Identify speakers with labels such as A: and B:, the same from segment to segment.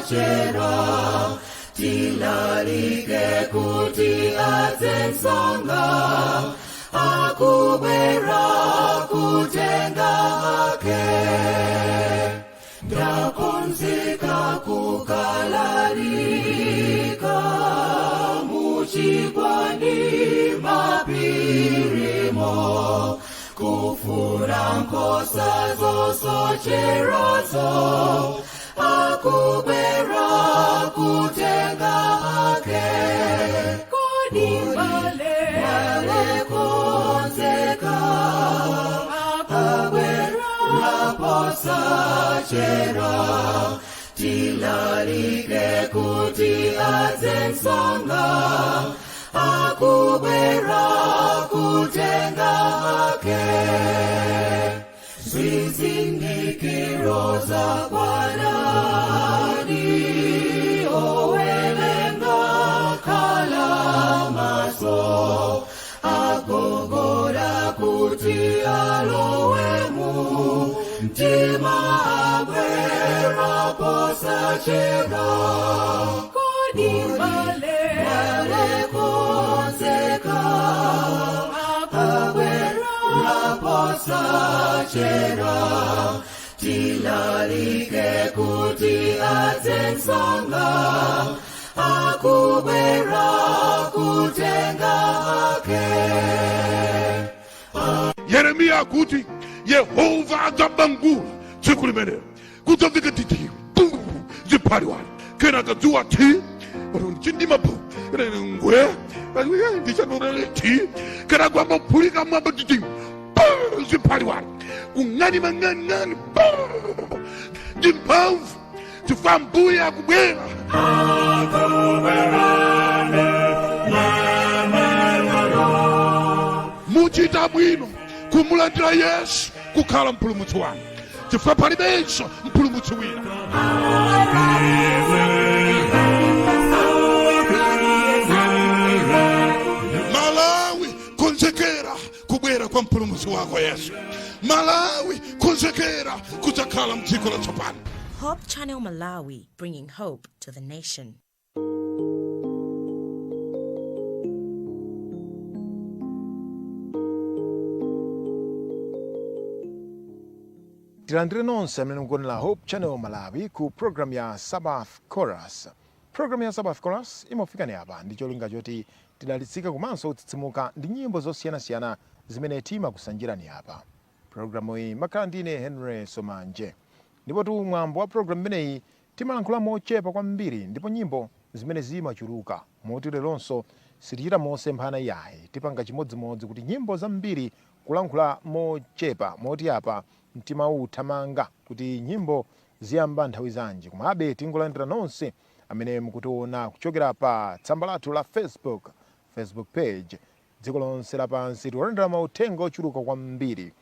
A: Posachedwa tilalike kuti adze msanga, akubwera kutenga ake. Ndakonzeka kukalalika muchigwa ndi mapirimo, kufuna nkhosa zosocherazo, akubwera kutenga ake. Kodi mbale konzeka? Akubwera posachedwa. Tilalike kuti adze msanga, akubwera kutenga ake. Zizindikiro zakwanadi, owerenga khala maso, agogoda kuti alowemo, mtima abwera posachedwa. Kodi mbale konzeka? Akubwera posachedwa. Tilalike kuti adze msanga, akubwera kutenga ake.
B: Yeremiya akuti Yehova adzabangula tsiku limenelo, kudzamveka titi bu ziphaliwali, kenaka dzuwa thi, chindima bu ngwe ndichathi, kenaka amaphulika mwamba titi bu ziphaliwali, kung'anima ng'aning'ani ndi mphamvu, chifukwa Mbuye akubwera. Muchita bwino kumulandira Yesu kukhala mpulumutsi wanu, chifukwa palibenso mpulumutsi wina. Malawi, konzekera kubwera kwa mpulumutsi wako Yesu. Malawi, konzekera kudzakhala mdziko latsopano.
C: Hope Channel Malawi, bringing hope to the nation.
D: Tilandire nonse amene mukuonera Hope Channel Malawi ku program ya Sabbath Chorus. Program ya Sabbath Chorus imafikani apa ndi cholinga choti tidalitsike komanso kutsitsimuka ndi nyimbo zosiyanasiyana zimene timakusanjirani apa. Programu iyi makhala ndine Henry Somanje, ndipo tu mwambo wa program imeneyi timalankhula mochepa kwambiri ndipo nyimbo zimene zimachuluka, moti leronso sitichita mosemphana iyayi, tipanga chimodzimodzi kuti nyimbo zambiri, kulankhula mochepa, moti apa mtima uthamanga kuti nyimbo ziyamba nthawi zanji. Komabe tingolandira nonse amene mukutiona kuchokera pa tsamba lathu la Facebook page dziko lonse lapansi. Tikulandira mauthenga ochuluka kwambiri,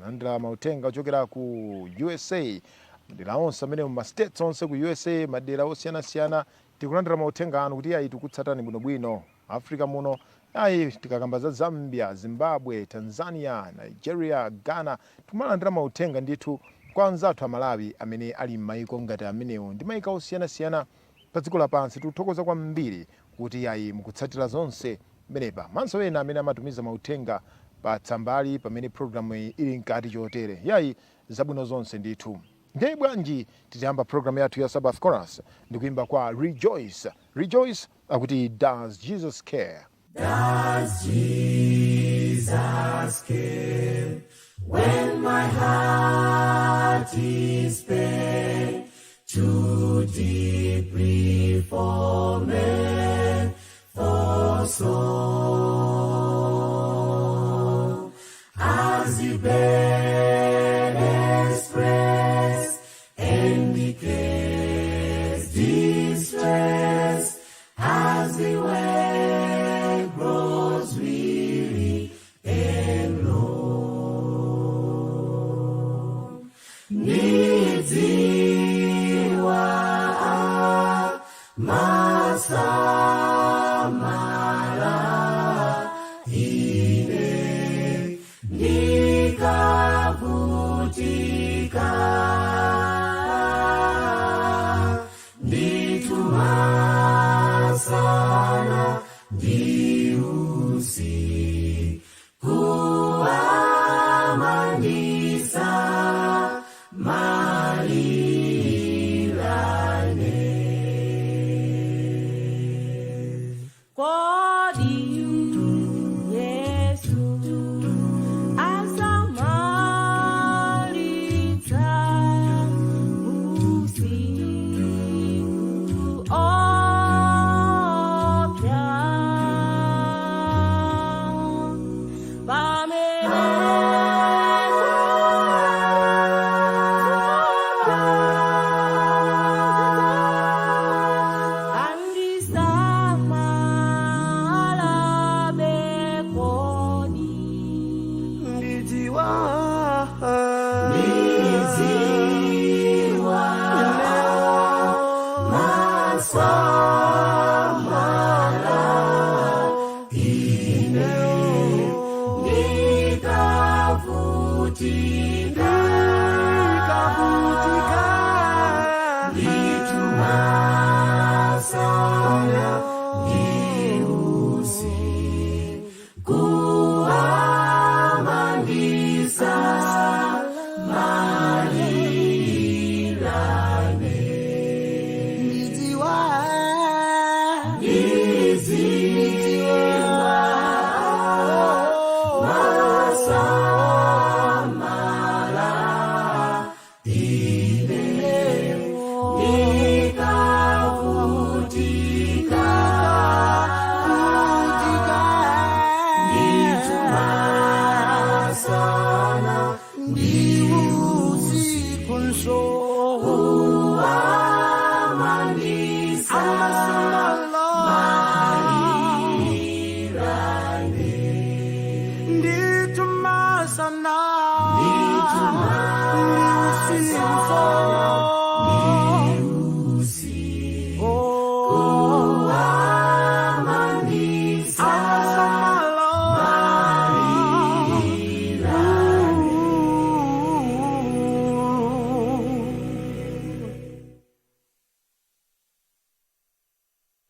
D: landira mauthenga ochokera ku USA, madera onse amene ma states onse ku USA, madera osiyanasiyana. Tikulandira mauthenga anu kuti ayi, tikutsatani bwinobwino. Africa muno ayi, tikakamba za Zambia, Zimbabwe, Tanzania, Nigeria, Ghana, tikumalandira mauthenga ndithu kwa anzathu Amalawi amene ali m'mayiko ngati amenewo ndi mayiko osiyanasiyana pa dziko lapansi. Tikuthokoza kwambiri kuti ayi, mukutsatira zonse menepa. Manso ena amene amatumiza mauthenga pa tsambali pamene programu iyi ili mkati chotere, yayi, zabwino zonse ndithu. Ndiye bwanji titiyamba programu yathu ya Sabbath Chorus ndikuimba kwa Rejoice. Rejoice akuti, "Does Jesus Care?"
A: Does Jesus care when my heart is pain too deeply for man, for soul? As the burdens press and the cares distress, as the way grows weary and long. Nidziwa masamala. Ndikavutika, nditumasana ndiusiku amandisa malilane
E: Ndidziwa,
A: ndiziwa masamala ine ndikavutika nditumasana
E: ndiusiku nso
A: amandisa
E: Nditumasana, ndiusiku nso
A: amandisa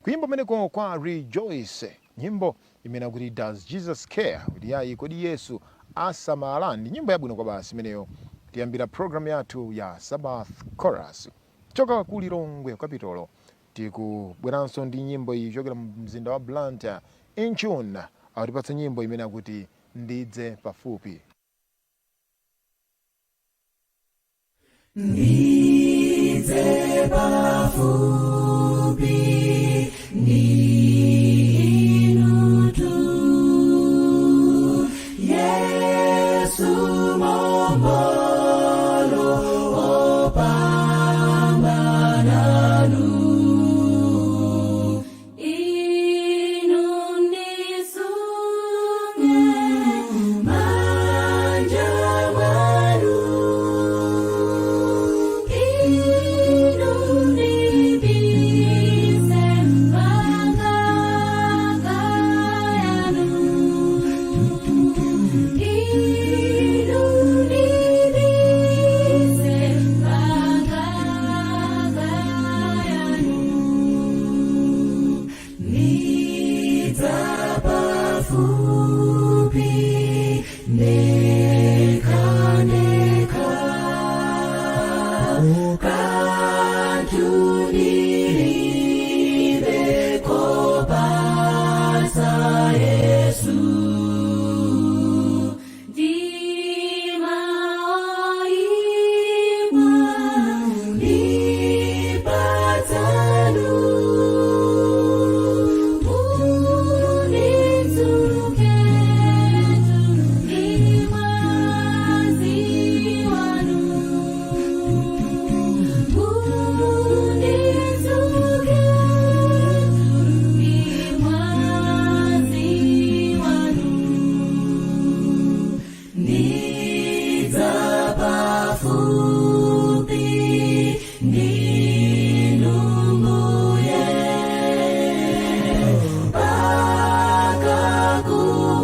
D: Kuimba kumeneko kwa Rejoice, nyimbo imene akuti "Does Jesus Care?", kuti yayi, kodi Yesu asamala? Ndi nyimbo yabwino kwa basi imeneyo. Tiyambira program yathu ya Sabbath Chorus choka ku Lilongwe Kapitolo. Tikubweranso ndi nyimbo iyi chokera mu mzinda wa Blantyre. Inchun akutipatsa nyimbo imene akuti "Ndidze Pafupi".
A: Ndidze pafupi ndinutu Yesu mombolo opambananu.
C: Inundisunge
A: manja mwanu
C: inundibise makakayanu inundibise makakayanu.
A: Nidza pafupi neka neka kantulilibe kopasa Yesu.
C: Ndimaoipa
A: Nipatsanu
C: unitsuke ndimwaziwanu unitsuke ndimwaziwanu.
A: Nidza pafupi ndinumbuye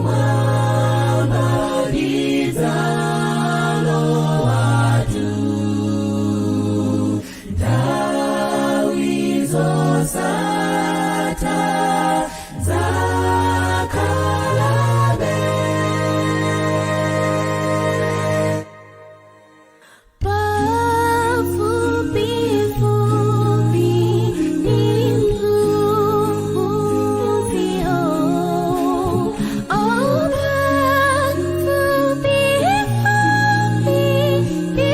A: pakakumwamba ndidzalowatu ndawi zosatha zakhalabe.
C: Pafupi fupi ni mfupi oh, pafupi fupi ni mfupi.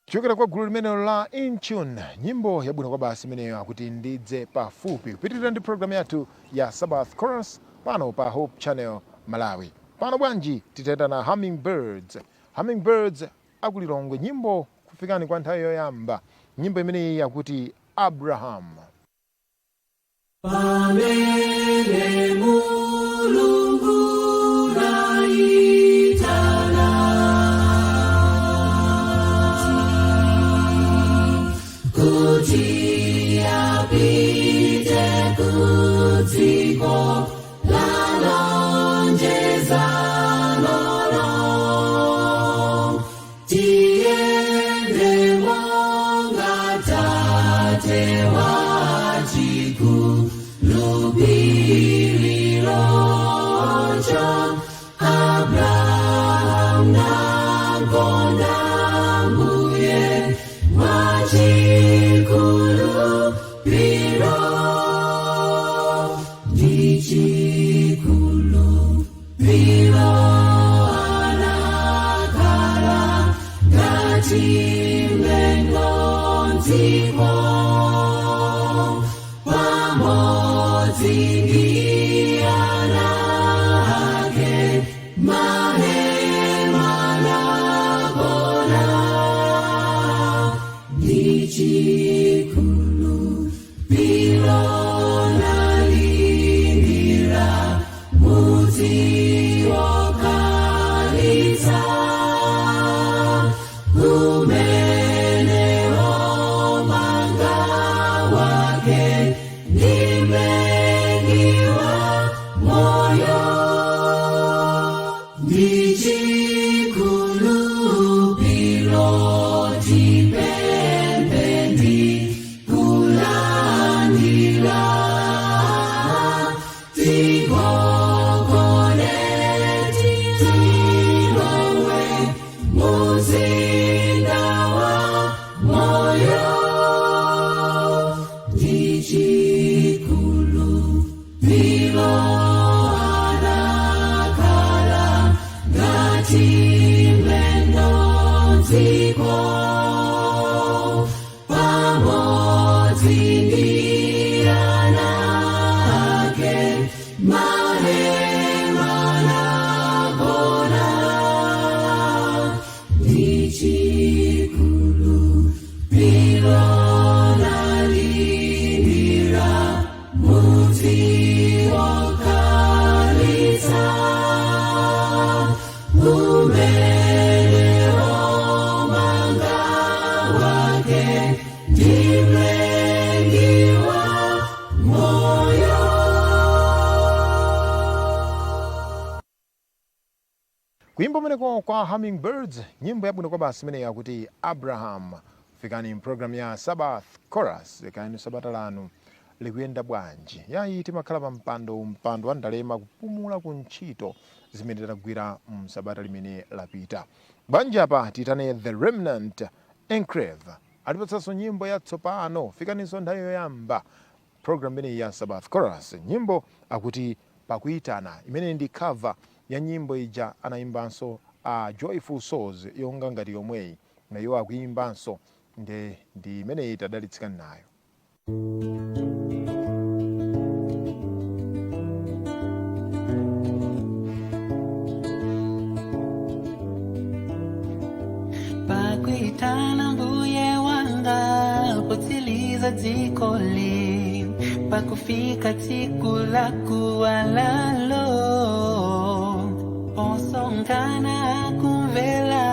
D: Kuchokera kwa gulu limenelo la Intune, nyimbo yabwino kwa basi imeneyo akuti "Ndidze Pafupi". Kupitirira ndi programu yathu ya Sabbath Chorus pano pa Hope Channel Malawi. Pano bwanji titayenda na Hummingbirds, Hummingbirds akulilongwe, nyimbo kufikani kwa nthawi yoyamba, nyimbo imeneyi yakuti "Abraham".
A: Pamene Mulungu naitana Mdziko pamodzi ndi ana ake mahema nagona ndichikhulupiro nalindira mudzi wokhalitsa umene womanga wake ndi Mlengi wa moyo. Ndichikhulupiro tipemphe ndi kulandira tigogode tilowe muzinda wa moyo. Ndichikhulupiro anakhala ngati mlendo mdziko pamodzi ndi ana ake mahema nagona ndichikhulupiro nalindira mudzi wokhalitsa umene womanga wake ndi Mlengi wa moyo.
D: Kuimba umeneko kwa Hummingbirds, nyimbo yabwino kwa basi imene yakuti Abraham. Fikani mpulogalamu ya Sabbath Chorus. Kani sabata lanu likuyenda bwanji? Yayi, timakhala pa mpando, mpando wa ndalema, kupumula ku ntchito zimene tagwira msabata limene lapita. Bwanji apa tiyitane The Remnant Enclave, atipatsanso nyimbo yatsopano. Fikaninso nthawi yoyamba program imeneyi ya Sabbath Chorus, nyimbo akuti Pakuyitana, imene ndi cover ya nyimbo ija anayimbanso a Joyful Souls yonga ngati yomweyi, nayo akuyimbanso nde ndi imeneyi. Tadalitsikani nayo.
F: Pakuitana Mbuye wanga potsiliza dzikoli, pakufika tsiku la kuwalalo, posongana kumvela,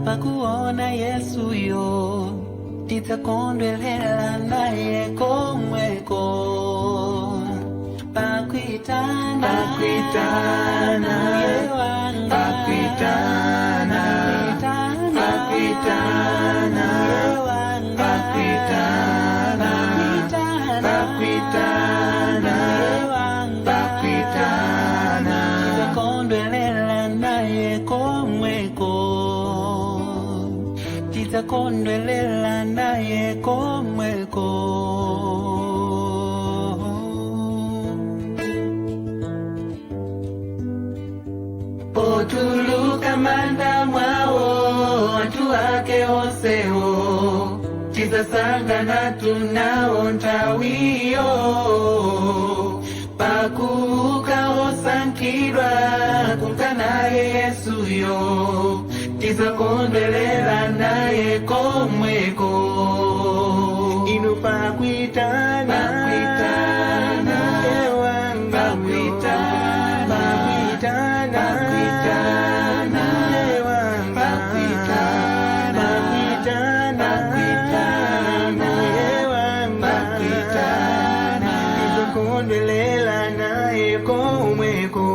F: pakuona Yesuyo, tidzakondwelela naye komweko. Pakuitana,
G: Pakuitana,
F: Mbuye wanga,
G: pakuitana, pakuitana, pakuitana, pakuitana, pakuitana,
F: tidzakondwelela naye komweko, tidzakondwelela naye komweko.
G: Potuluka manda mwawo anthu ake onsewo, tidzasangana tunawo nthawiyo, pakuuka osankhidwa kunka naye Yesuyo, tidzakondwelela naye komweko. Inu pakuitana,
F: Pakuitana,
G: wanga,
F: pakuitana,
G: pakuitana,
F: pakuitana,
G: wanga,
F: pakuitana,
G: pakuitana,
F: pakuitana,
G: wanga,
F: pakuitana,
G: tidzakondwelela naye komweko.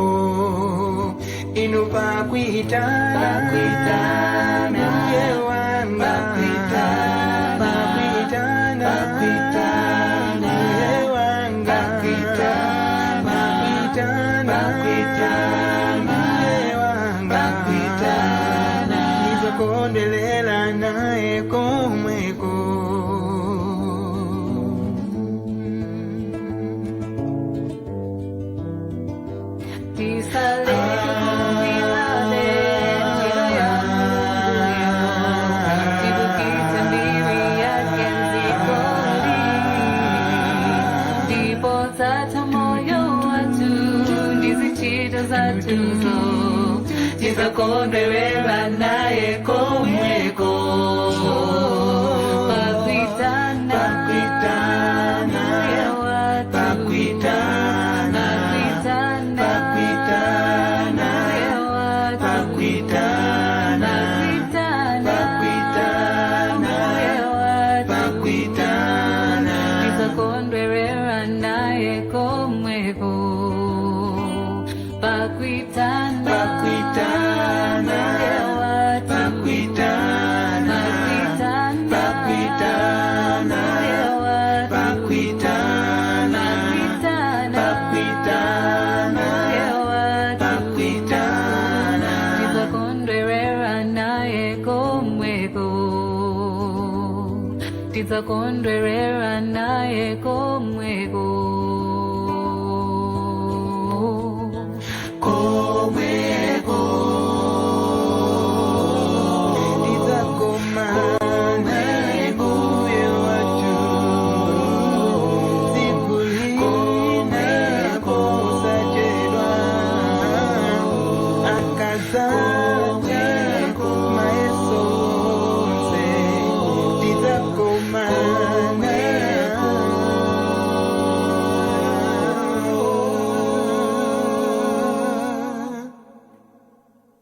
G: Inu pakuitana,
F: Pakuitana,
G: wanga,
F: pakuitana,
G: pakuitana,
F: pakuitana,
G: wanga,
F: pakuitana,
G: pakuitana,
F: pakuitana,
G: wanga,
F: pakuitana,
G: tidzakondwelela naye komweko.
F: Tisaleke kuvilale njira ya Munguyo, tibukise mbiri yake. Tizakondwerera naye komweko. Pakuitana,
G: Pakuitana,
F: pakuitana,
G: pakuitana, pakuitana, pakuitana, pakuitana.
F: Tizakondwerera naye komweko. Pakuitana,
G: Pakuitana, pakuitana, pakuitana, pakuitana, pakuitana, pakuitana.
F: Tizakondwerera naye komweko. Tizakondwerera naye komweko.
G: Komweko tizakomana mbuye wathu tsiku lina posachedwa akadzacha mayeso onse tizakomana.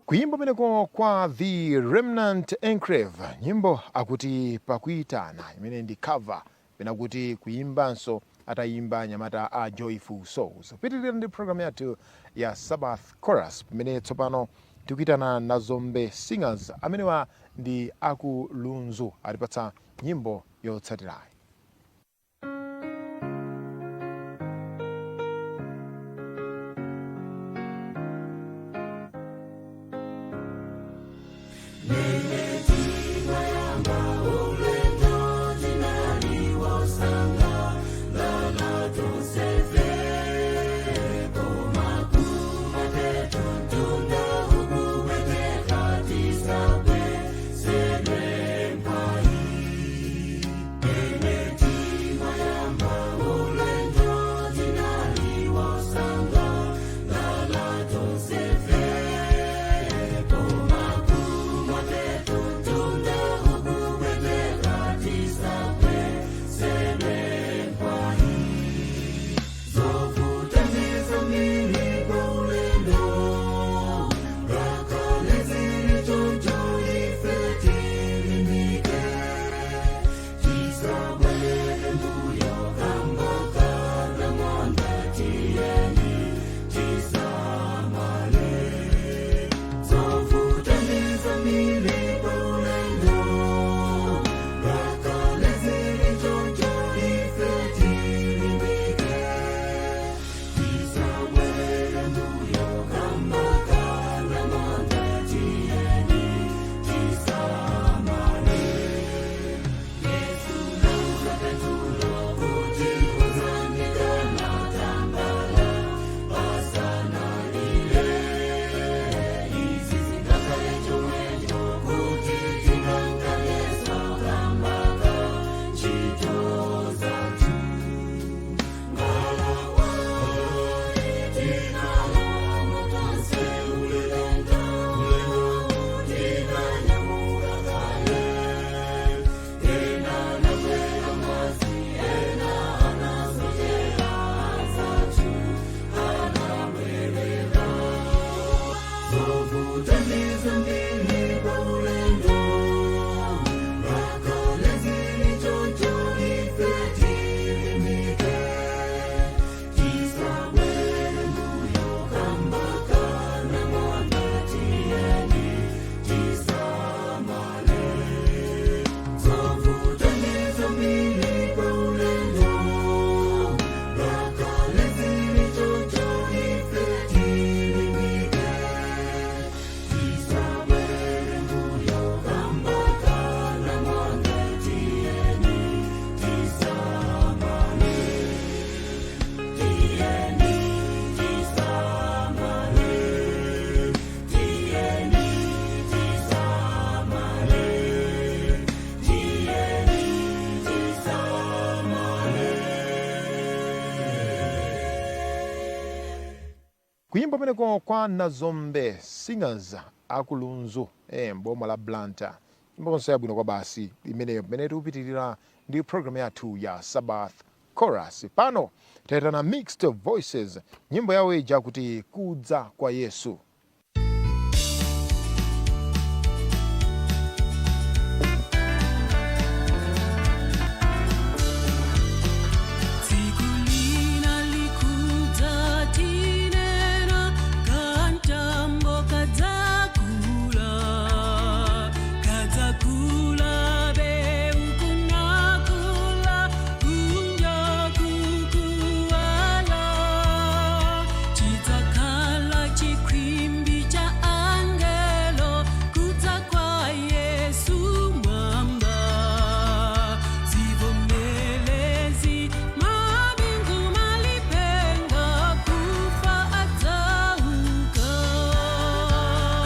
D: Kuyimba kumeneko kwa The Remnant Enclave, nyimbo akuti "Pakuitana", imene ndi cover pena kuti kuyimbanso atayimba anyamata a Joyful Souls. Pitirira ndi program yathu ya Sabbath Chorus, pamene tsopano tikuitana na Zombe Singers. Amenewa ndi aku Lunzu, atipatsa nyimbo yotsatirayi. Kuimba kumeneko kwa Nazombe Singers akulunzu mboma la Blantyre. Nyimbo yabwino kwabasi imeneyo, pamene tikupitirira ndi program yathu ya Sabbath Chorus. Pano taitana Mixed Voices, nyimbo yawo ija kuti Kudza kwa Yesu.
A: Tsiku lina likudza tinena kantambo kadzakula kadzakula beukunakula kunja kukuwala chidzakhala chikhwimbi cha angelo kudza kwa Yesu mwamba zivomelezi mabingu malipenga kufa adzauka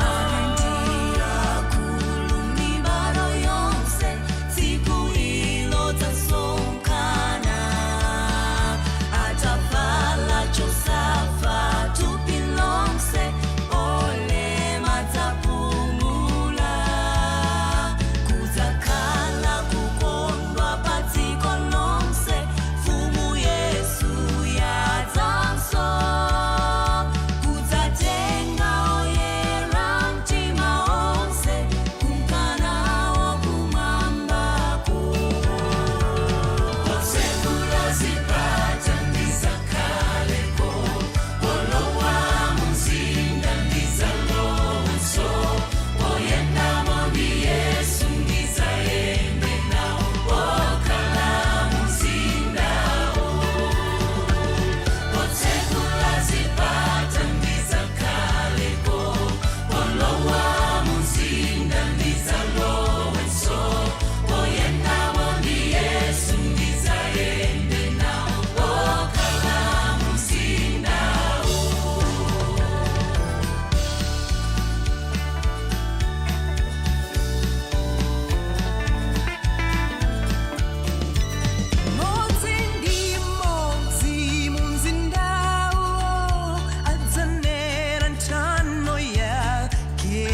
H: Arandira kulumibaro yonse tsiku ilo tasonkhana atavala chosafa thupi lonse olema dzapumula kudzakhala kukondwa padziko lonse mfumu Yesu yadzanso kudzatenga oyera mtima onse kumkanawo kumwambako
A: Otsekula zipata ndizakhaleko olowa mumzinda ndizalowenso oyendamo ndi Yesu ndizayende nawo okhala mumzindawo otsekula zipata ndizakhaleko olowa mumzinda ndizalowenso oyendamo ndi Yesu ndizayende nawo okhala mumzindawo.
H: Modzi ndi modzi mumzindawo adzanena nthano yake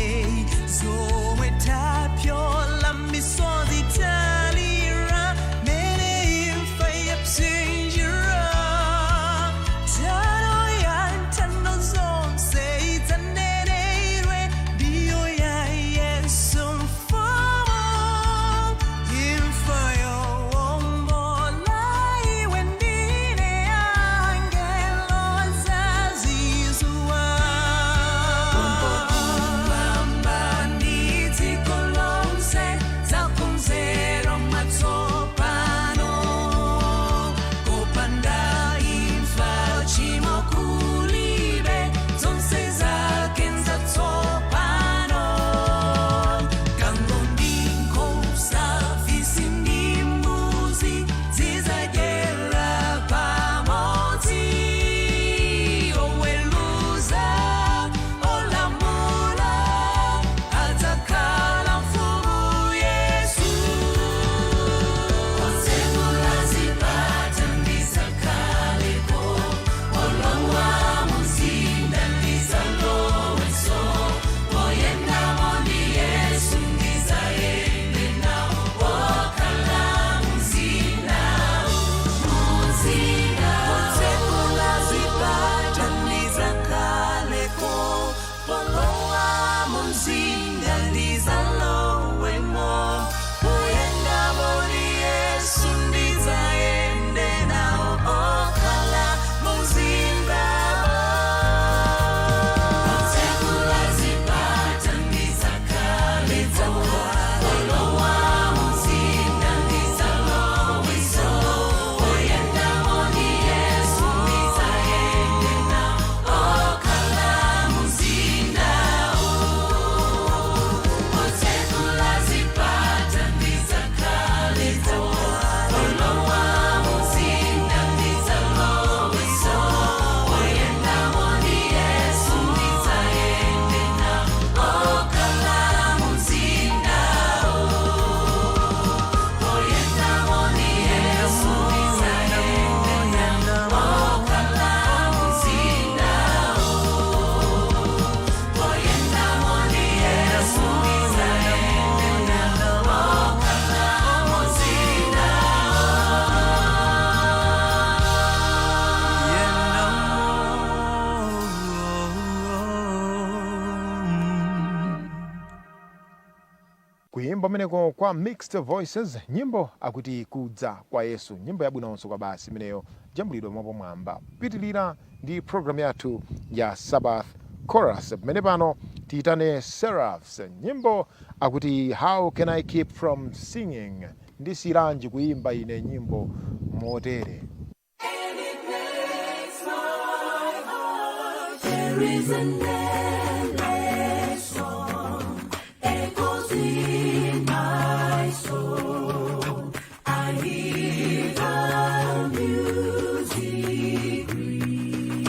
H: zomwe tapyola misozi talira mene imfa yapsinjira tano ya ntano zonse idzaneneirwe ndiyo ya Yesu mfumu imfa yowombola iwe ndine angelo azazizwa kumwamba ndi
D: Kuyimba kumeneko kwa Mixed Voices, nyimbo akuti "Kudza kwa Yesu", nyimbo yabwinonso kwa basi imeneyo, jambulidwa mwapamwamba. Pitilira ndi program yathu ya Sabbath Chorus. Pamene pano tiyitane Seraphs, nyimbo akuti "How Can I Keep From Singing", ndisiranji kuyimba ine nyimbo motere.
A: There is an endless song echoes in my soul. I hear the music ring,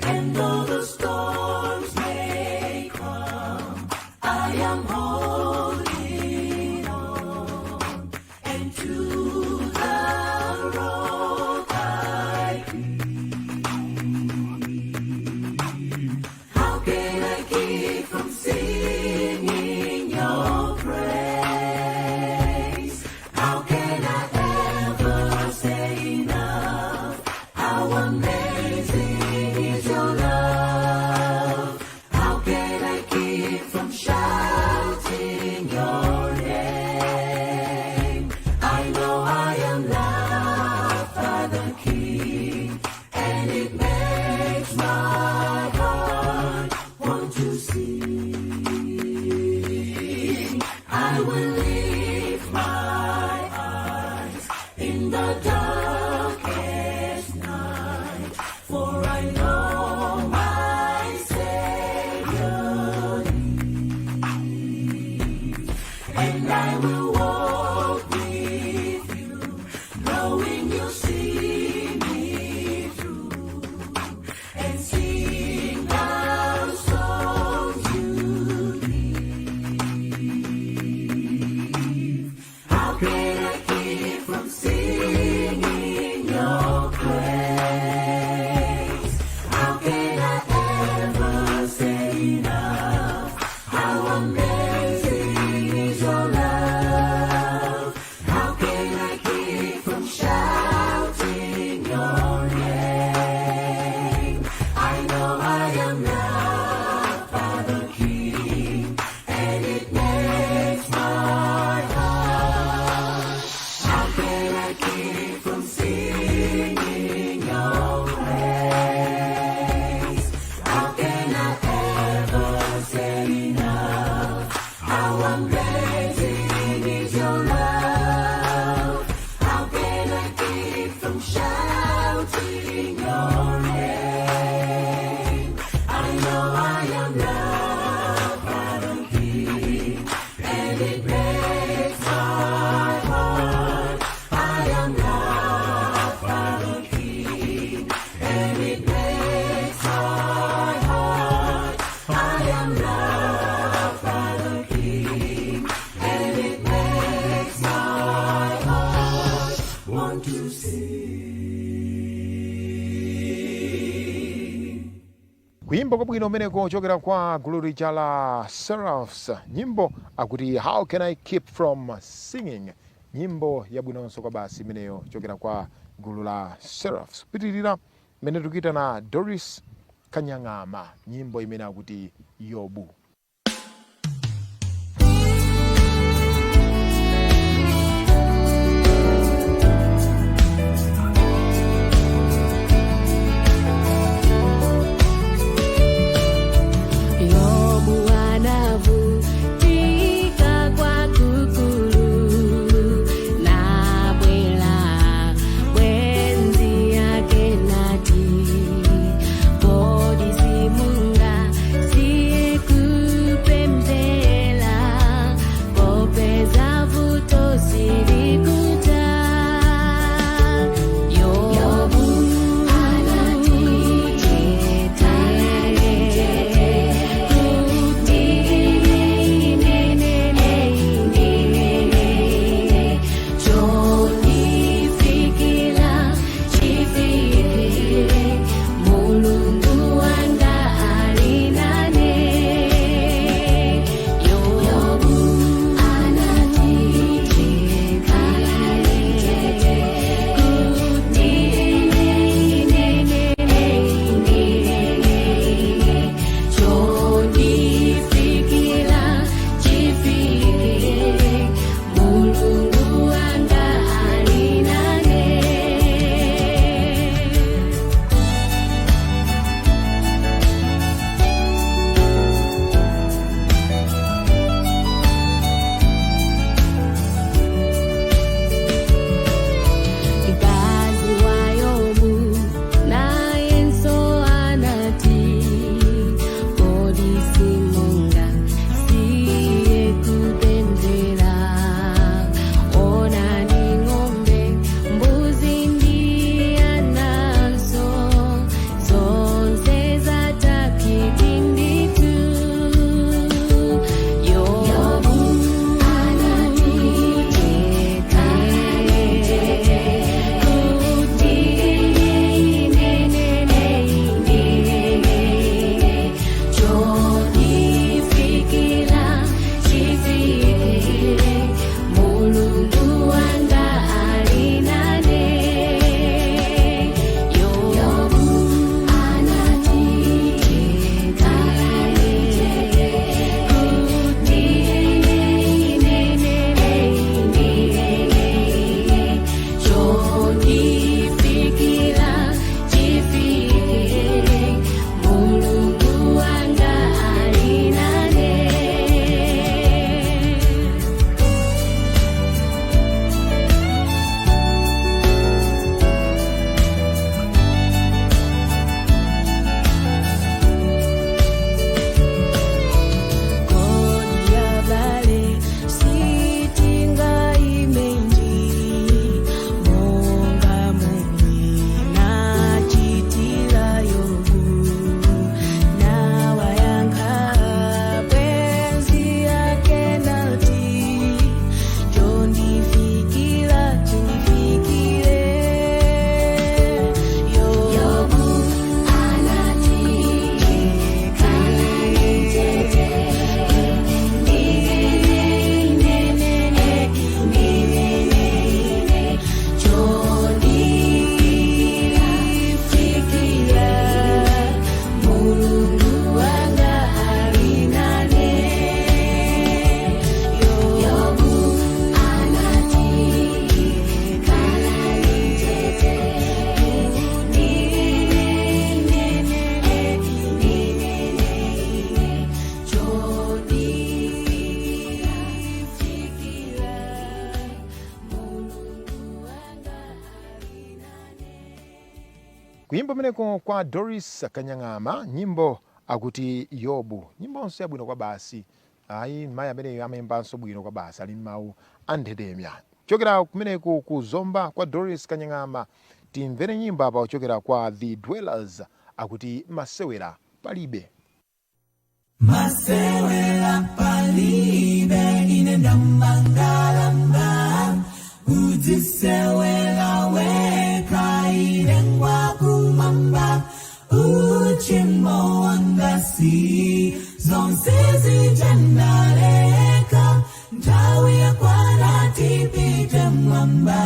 A: and though the storms may come, I am holding on, and to the rock I cling. How can I keep from singing your praise? How can I ever say enough? How amazing is your love? How can I keep from shouting your name? I know I am loved by the King, and it makes my heart want to sing. I will lift my eyes in the darkest night, for I know my Savior lives, and I will walk with you, knowing you'll see me through, and sing our songs you live. How can I keep from singing your praise? How can I ever say enough? How amazing is your love? How can I keep from shouting your name? I know I am loved by the King, and it makes my heart. How can I keep from singing your praise? How can I ever say enough? How amazing is your love? How can I keep from shouting your name? I know I am loved by the King, and it makes my heart. I am loved by the King, and it makes my heart. I am loved by the King, and it makes my heart want to sing.
D: Kuyimba kwabwino kumeneko kuchokera kwa gulu lija la Seraphs, nyimbo akuti "How Can I Keep From Singing", nyimbo yabwinonso kwa basi imeneyo kuchokera kwa gulu la Seraphs. Pitirira mmene tikuita na Doris Kanyang'ama, nyimbo imene akuti "Yobu".
F: Yobu anavutika kwa kukulu na bwela bwenzi yake nati kodi simunga siku.
D: Kuyimba kumeneko kwa Doris Kanyang'ama, nyimbo akuti Yobu, nyimbonso yabwino kwa basi. Ayi, mayi ameneyo amayimbanso bwino kwa basi, ali mawu anthetemya. Kuchokera kumeneku ku Zomba kwa Doris Kanyang'ama, timvere nyimbo apa kuchokera kwa The Dwellers akuti Masewera Palibe.
A: Masewera palibe, ine ndamangalamba, udzisewela weka, ine ngwakumamba, uchimo wangasi, zonse zijendaleka, nthawi yakwana tipite mwamba.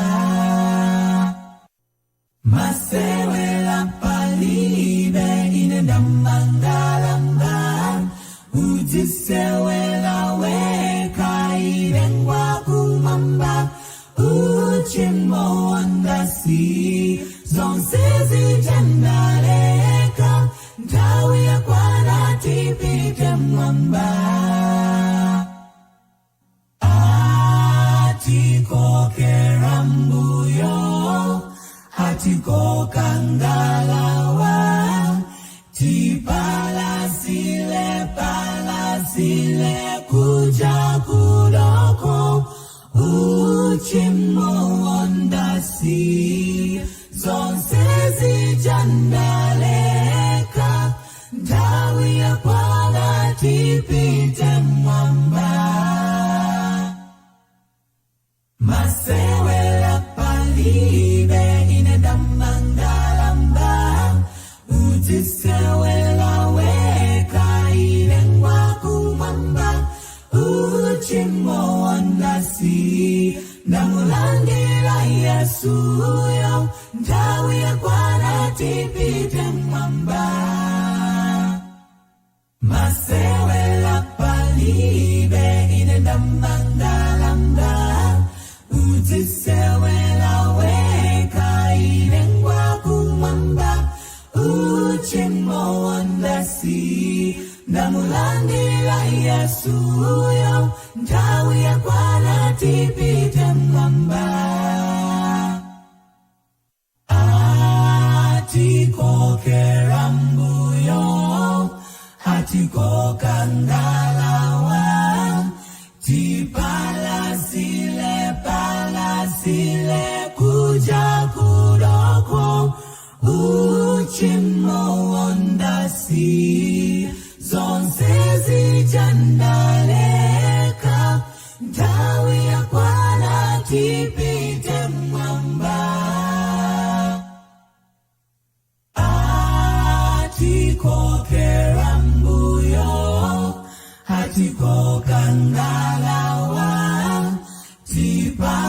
A: Masewera palibe, ine ndamangalamba, udzisewela weka, ine ngwakumamba, uchimo wangasi, zonse zijendaleka, nthawi yakwana tipite mwamba. Atikokera mbuyo, atikokangalawa, tipalasile palasile kuja kudoko, uchimo wondasi, zonse zijandaleka, nthawi yakwana tipite mwamba. Masewera palibe, ine ndamangalamba, udzisewela weka, ine ngwakumwamba, uchimo wondasi, ndamulandira Yesuyo, nthawi yakwana tipite mwamba. Masewera palibe, ine ndamangalamba, udzisewela weka, ine ngwakumwamba, uchimo wondasi, ndamulandira Yesuyo, nthawi yakwana tipite mwamba. Atikokera mbuyo, atikokangalawa, tipalasile palasile kuja kudoko, uchimo wondasi, zonse zijandaleka, nthawi yakwana tipite mwamba. Atikokera mbuyo, atikokangalawa, tipalasile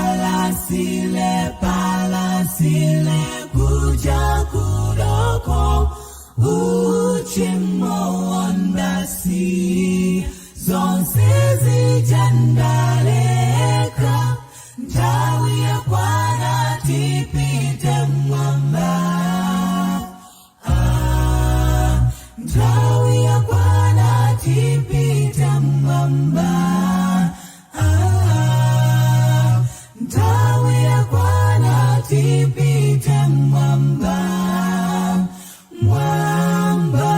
A: palasile kuja kudoko, uchimo wondasi, zonse zijandaleka, nthawi yakwana tipite mwamba. Ah, nthawi yakwana tipite mwamba. Ah, nthawi yakwana tipite mwamba, mwamba.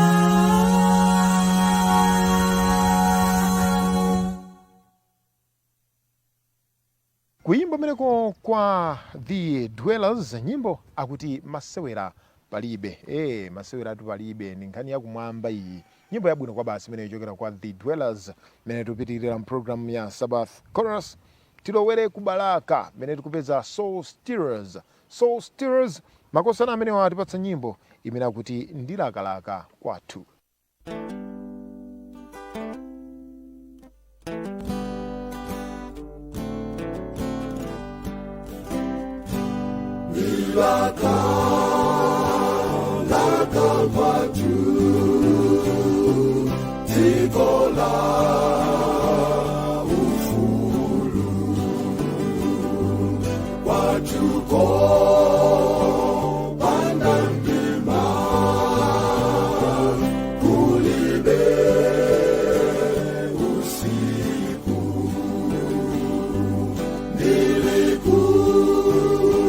D: Kuyimba kumeneko kwa The Dwellers, nyimbo akuti Masewera Palibe. Masewera atu palibe, ndi nkhani yakumwamba iyi. Nyimbo yabwino kwa basi imene ichokera kwa The Dwellers. Imene tikupitirira mpulogalamu ya Sabbath Chorus, tilowere ku Balaka imene tikupeza Soul Stirrers. Soul Stirrers, makosana amene atipatsa nyimbo imene akuti Ndilakalaka Kwathu.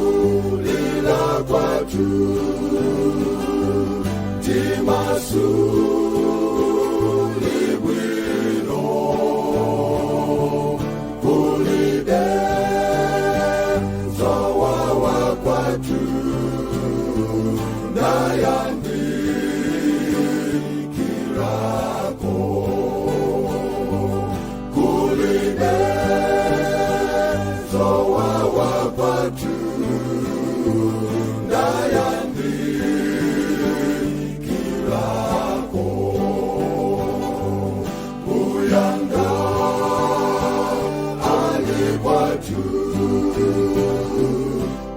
B: Nilikulila kwa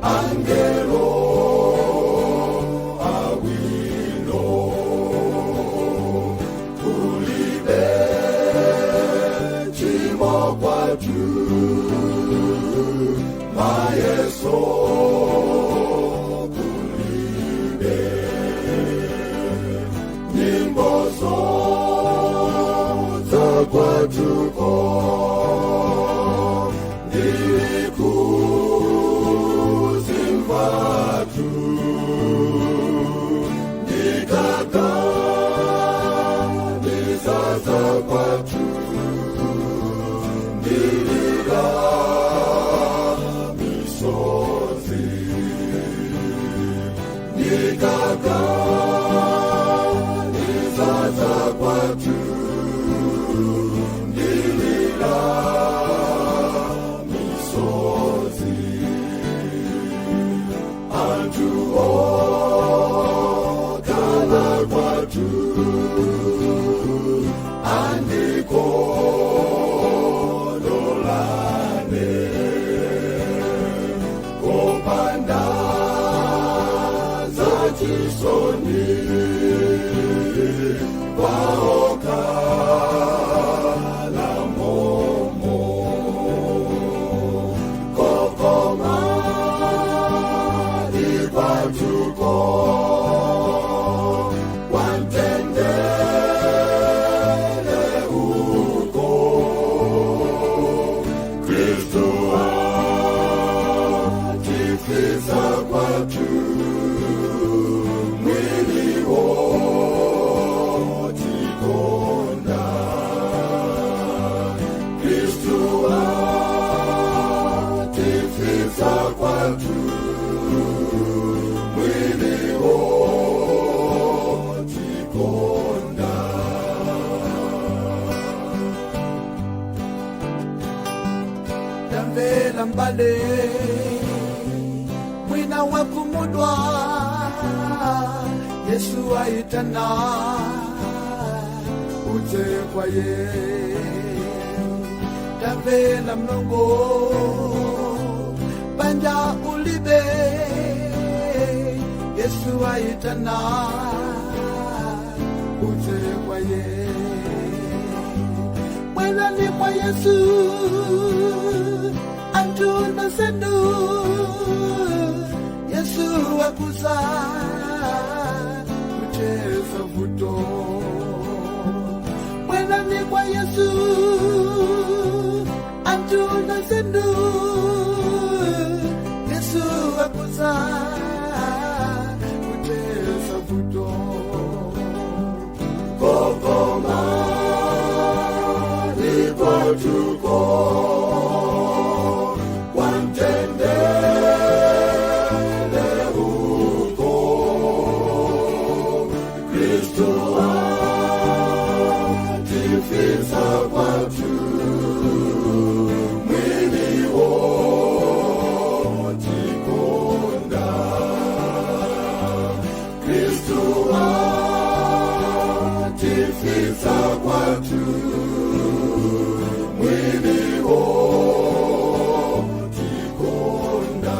B: Angelo awilo kulibe chimo kwatu mayeso kulibe nyimbo za kwatuko ndikuzimvatu ndikaka ndizaza kwatu ndilila misozi ndikaka ndizaza kwatu ndilila misozi antu okala kwatu andikololane kopanda zachisoni kwaokala momo kokoma ikwatuko kwantendele uko Kristu atifisa kwatu mwili wotikonda Kristu atifisa kwatu mwili wotikonda
E: Tamvela mbale mwina wakumudwa Yesu aitana uje kwaye Tamvela mlongo banja ulibe Yesu aitana uje kwaye Mwelani kwa Yesu antuna sendu Yesu akuza kucheza vuto Mwelani kwa Yesu antuna sendu Yesu akuza kucheza vuto
B: kokoma ikwatuko kwantendele uko Kristu atifisa kwatu mwili wotikonda Kristu atifisa kwatu mwili wotikonda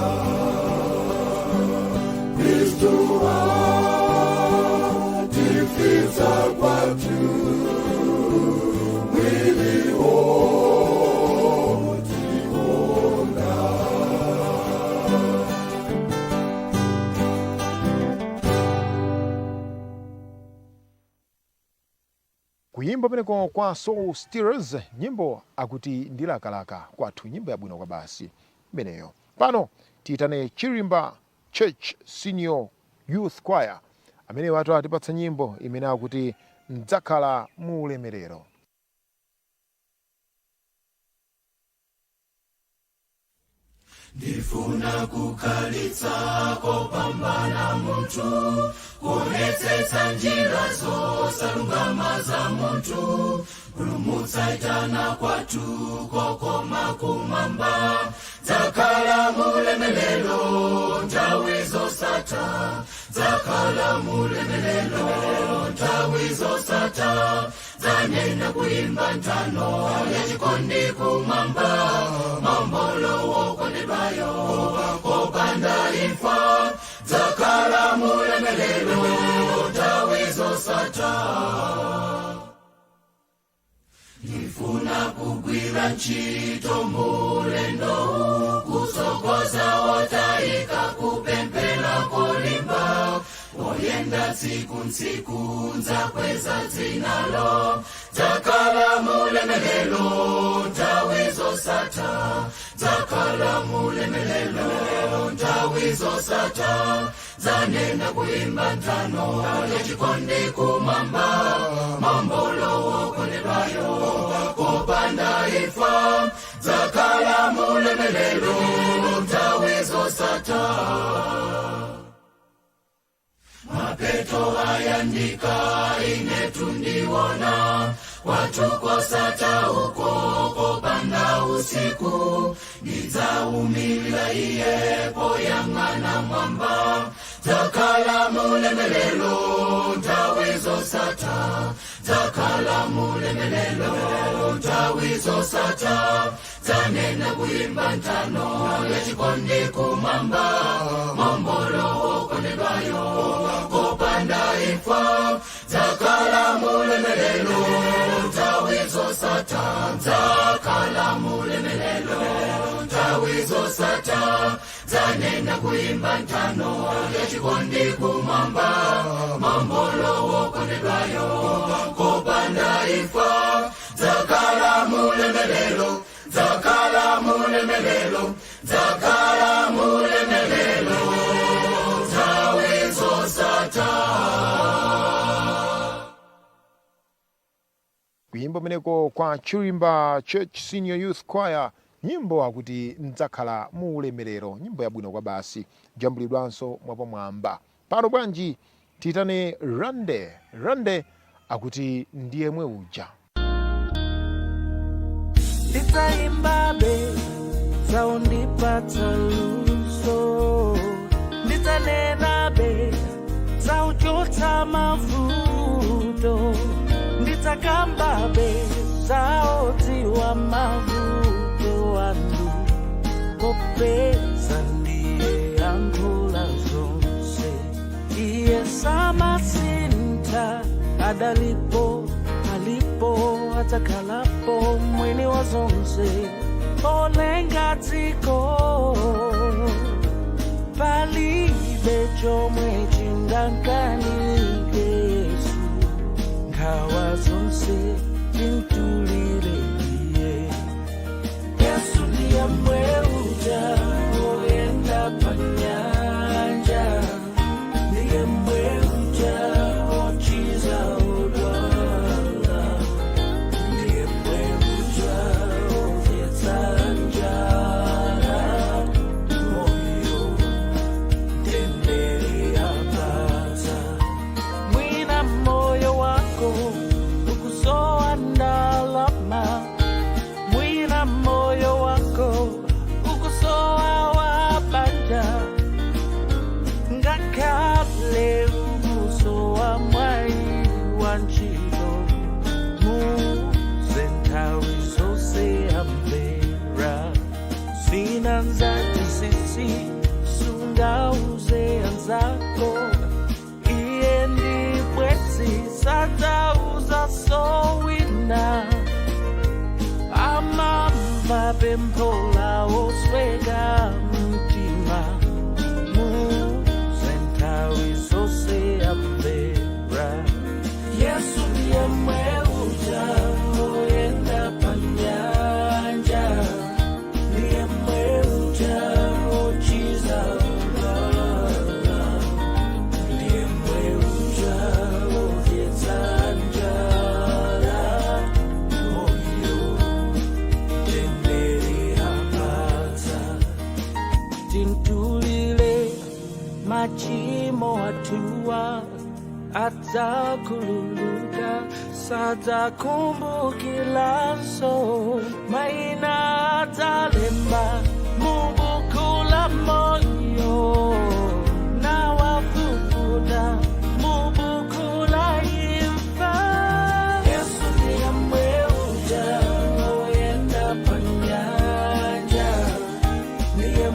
B: Kristu atifisa kwatu mwili wotikonda
D: Kuyimba peneko kwa Soul Stirrers, nyimbo akuti ndilakalaka kwathu, nyimbo yabwino kwa basi imeneyo. Pano tiyitane Chirimba Church Senior Youth Choir amene watu atipatsa nyimbo imene akuti mdzakhala mu ulemerero.
A: Ndifuna kukhalitsa kopambana munthu kuonetsetsa njira zosalungama za munthu pulumutsa itana kwathu kokoma kumwamba dzakhala mulemelelo nthawi zosatha dzakhala mulemelelo nthawi zosatha dzanena kuimba nthano yachikondi kumwamba mambolo wokondedwa. wokonedwayo kopanda imfa dzakhala mulemelelo nthawi zosatha. Ndifuna kugwira ntchito mulendo, kusogoza otayika, kupemphera kolimba, oyenda tsiku ntsiku nzakweza dzinalo, dzakhala mulemelelo nthawi zosatha, dzakhala mulemelelo nthawi zosatha, zanena kuimba nthano yachikondi kumwamba, mambolo wokonedwayo kopanda imfa, dzakhala mulemelelo nthawi zosatha. Mapeto ayandika, ine tundiona kwathu kosatha uko kopanda usiku, ndidzaumilira iye poyang'ana mwamba, dzakhala mulemelelo nthawi zosatha, dzakhala mulemelelo nthawi zosatha, dzanena kuimba nthano yachikondi kumwamba, mombolo wokonedwayo kopanda imfa, dzakhala mulemelelo nthawi zosatha, dzakhala mulemelelo nthawi zosatha, dzanena kuimba nthano yachikondi kumwamba, mombolo wokonedwayo kopanda imfa, dzakhala mulemelelo, dzakhala mulemelelo, dzakhala mulemelelo nthawi zosatha.
D: Kuyimba meneko kwa Chirimba Church Senior Youth Choir, nyimbo akuti "Ndzakhala mu ulemerero", nyimbo yabwino kwa basi, jambulidwanso mwapamwamba. Pano bwanji tiyitane Rande. Rande akuti "Ndiyemwe uja".
G: Ndidzaimbabe zaundipatsa luso, ndidzanenabe zauchotsa mavuto, ndidzakambabe zaodziwa mavuto anu, popeza ndiye yankhula zonse. Iye samasintha, adalipo, alipo, adzakhalapo, mwini wa zonse, olenga dziko. Palibe chomwe chingamkanike Yesu, nkhawa zonse timtulire iye. Yesu ndiye mweuja oyenda pa nyanja, ndiye mweuja ochiza odwala, ndiye mweuja odyetsa njala, moyo mtendere apatsa. Mwina moyo wako ukusowa ndalama, mwina moyo wako ukusowa wabanja, ngakhale ukusowa mwayi wa ntchito, muze nthawi zonse amvera. Zina nzati sisi sungauze anzako, iye ndi bwenzi, sadzauza sowina, amamva pempho lawo osweka mtima, muze nthawi zonse amvera. Yesu ndiye mweuja oyenda pa nyanja, ndiye mweuja ochiza odwala, ndiye mweuja odyetsa njala, moyo mtendere apatsa. Timtulile machimo athuwa, adzakhululuka, sadzakumbukilanso, maina adzalemba mubuku la moyo, nawafufuta mubuku la imfa. Yesu ndiye mweuja oyenda pa nyanja, ndiye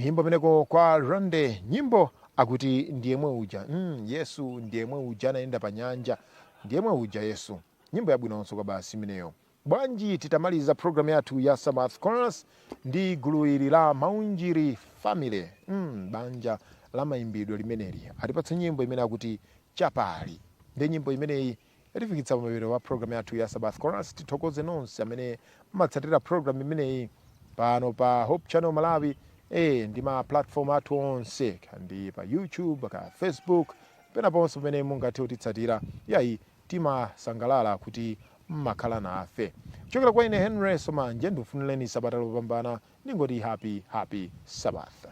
D: Kuimba kumeneko kwa Ronde, nyimbo akuti ndiyemwe uja. Yesu ndiyemwe uja anayenda pa nyanja, ndiyemwe uja Yesu. Nyimbo yabwinonso kwa basi imeneyo. Bwanji titamaliza program yathu ya Sabbath Chorus ndi gulu ili la Maunjiri Family, banja la mayimbidwe limeneli, atipatse nyimbo imene akuti Chapali. Ndi nyimbo imeneyi yatifikitsa pamapeto wa program yathu ya Sabbath Chorus. Tithokoze nonse amene mmatsatira program imeneyi pano pa Hope Channel Malawi, ndi ma platform athu onse, ndi pa YouTube ka Facebook, penaponso pamene mungathe kutitsatira. Yayi, timasangalala kuti mmakhala nafe. Kuchokera kwa ine Henry Somanje, ndikufunireni sabata lopambana, ndingoti happy happy Sabbath.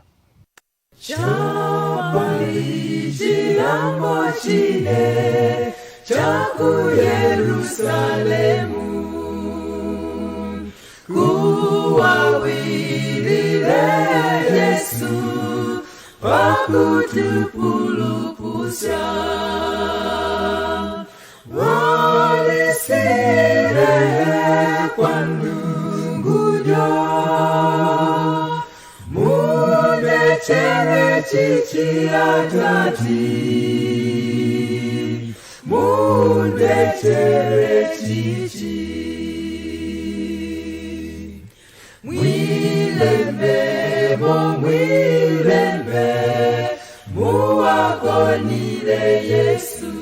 A: Chapali chilambo chine chaku Yerusalemu, kuwawilile Yesu pakutipulupusha, walisire kwa ndungujo mundechere chichi atati, mundechere chichi, mwilembe mo mwilembe muwakonile Yesu,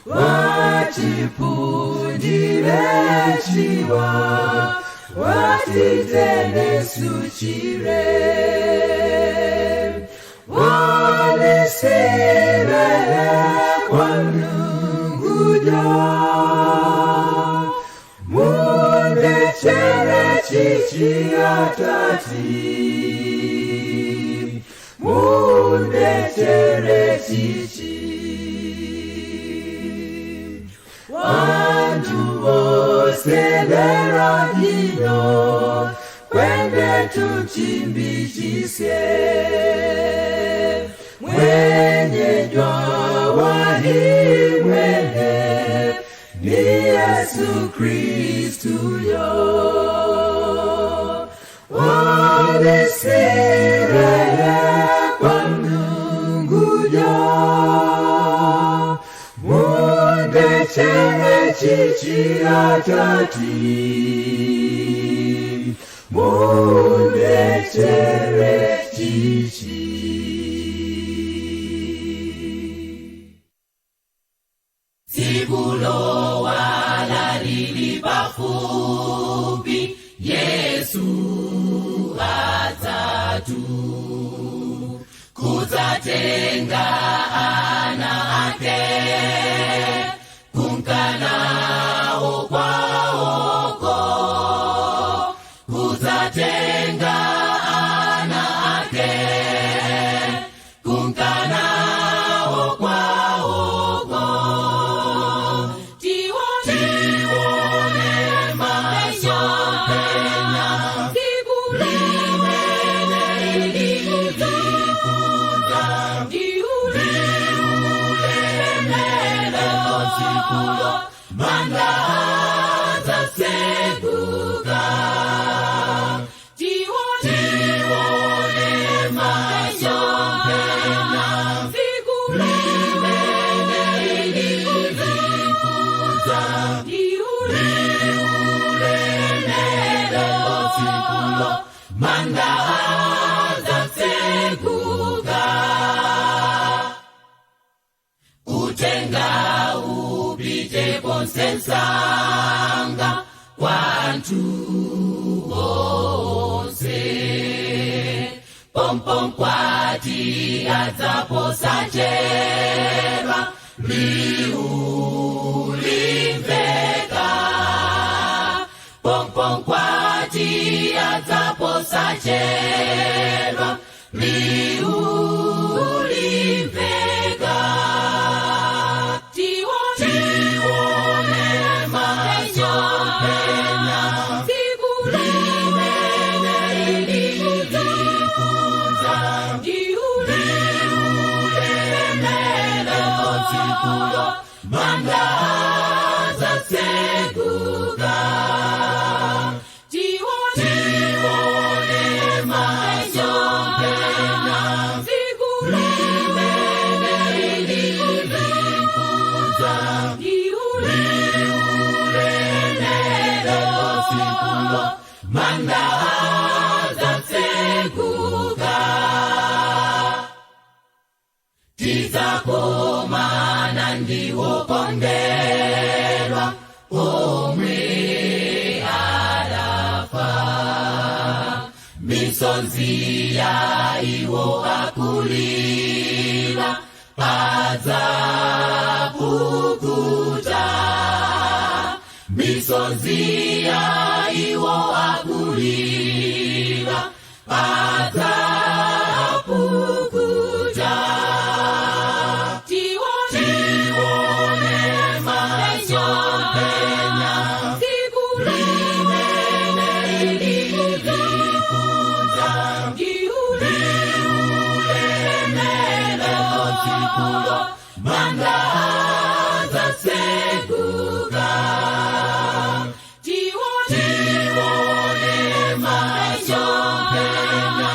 A: wachipundile chiwa watitene suchire, walisire kwa ndungujo mundechere chichi atati, mundechere chichi, wantu voselera hino kwende tuchimbichisye, mwenye jwa mwene ni Yesu Kristu yo, walisire kwa ndungujo mundechere chichi atati, mundechere chichi.
I: Sikulowa lili pafupi, Yesu atatu kudzatenga ana ake kunkanawo kwaoko, kudzatenga ana ake kunkanawo kwaoko. Tione masomphenya limene lilikuza, liulemelo tsikulo manda adzatsekuka. Tione masomphenya limene lilikuza, liulemelo tsikulo manda adzatsekuka. Utenga upite ponse msanga kwantu bonse, pompom kwati adzaposachedwa liulimveka, pompom kwati adzaposachedwa liulimveka. Tione masomphenya limene lilikuza, liulemelo tsikulo manda adzatsekuka. Tione Manda adzatseguka, tizakumana ndiwokondedwa omwe adafa. Misonzi ya iwo akulira adzapukuta, misonzi ya iwo akulira adzapukuta. Tione masomphenya limene likuza, liulemelelo tsikulo manda adzatseguka. Tione masomphenya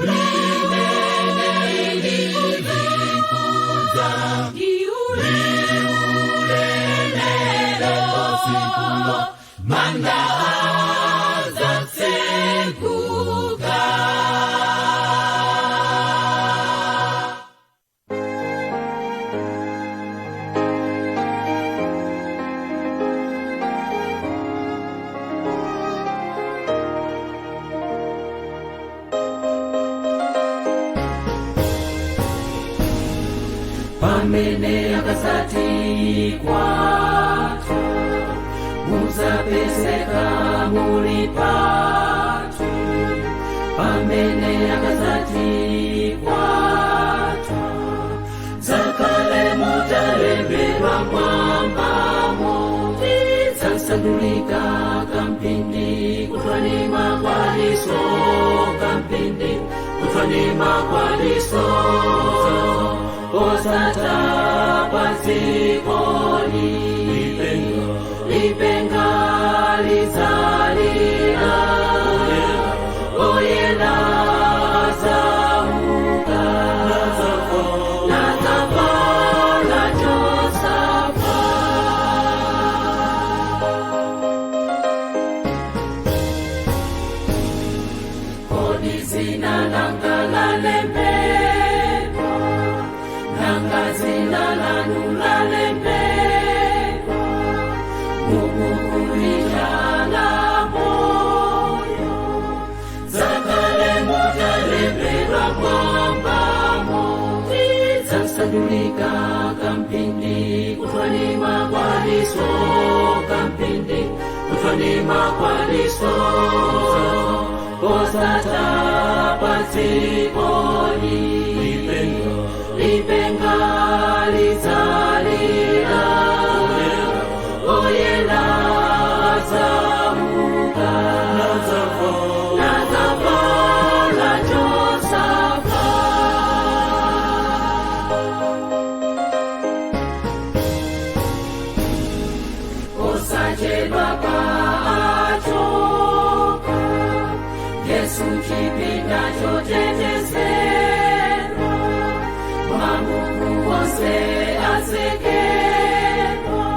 I: limene likuza, liulemelelo tsikulo manda adzatseguka.
A: Pamene akasati kwathu muzapezeka muli patu, pamene akasati kwathu zakale mutalembedwa mwambamo, tidzasandulika kampindi kutwanima kwaliso, kampindi kutwanima kwaliso, osata pazikoli lipenga lizalira, oyela zauka nazavala Josafa. Kodi zina langa lalembedwa, nanga zina lanu lalembedwa mubukulijala moyo, zakale mutalembedwa mwambamo, tidzasandulika kampindi kutwanima kwaliso, kampindi kutwanima kwaliso, osata pazikoli lipenga lizalira, oyela zauka nazavala Josafa. Osachedwa paachoka Yesu chipinda chotetezedwa, mabuku onse atsekedwa,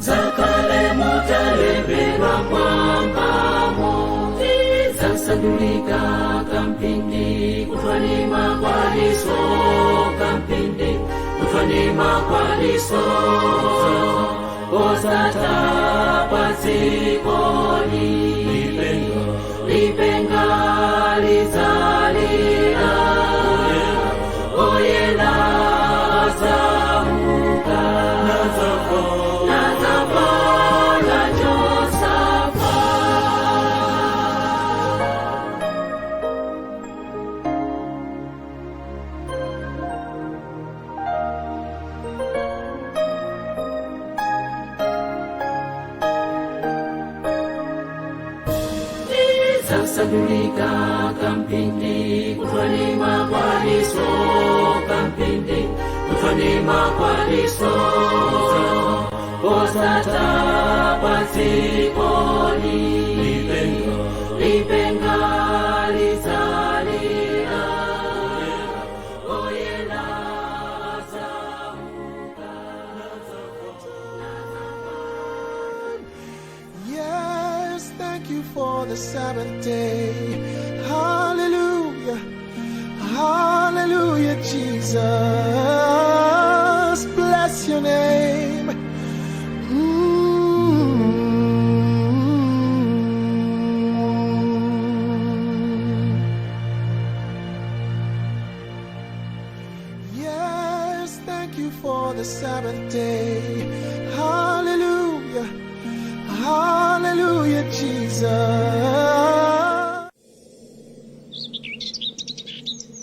A: zakale mutalembedwa mwambamo, tidzasandulika kampindi kutwanima kwaliso, kampindi kutwanima kwaliso, osata pazikoli lipenga lizalira, oyela zauka nazavala Josafa. Tidzasandulika kampindi kutwanima kwaliso, kampindi kutwanima kwaliso, osata pazikoli lipenga lizalira, oyela zauka.
E: Yes, thank you. for the Sabbath day. Hallelujah. Hallelujah, Jesus. Bless your name. Yes, thank you for the Sabbath day. Hallelujah. Hallelujah, Jesus.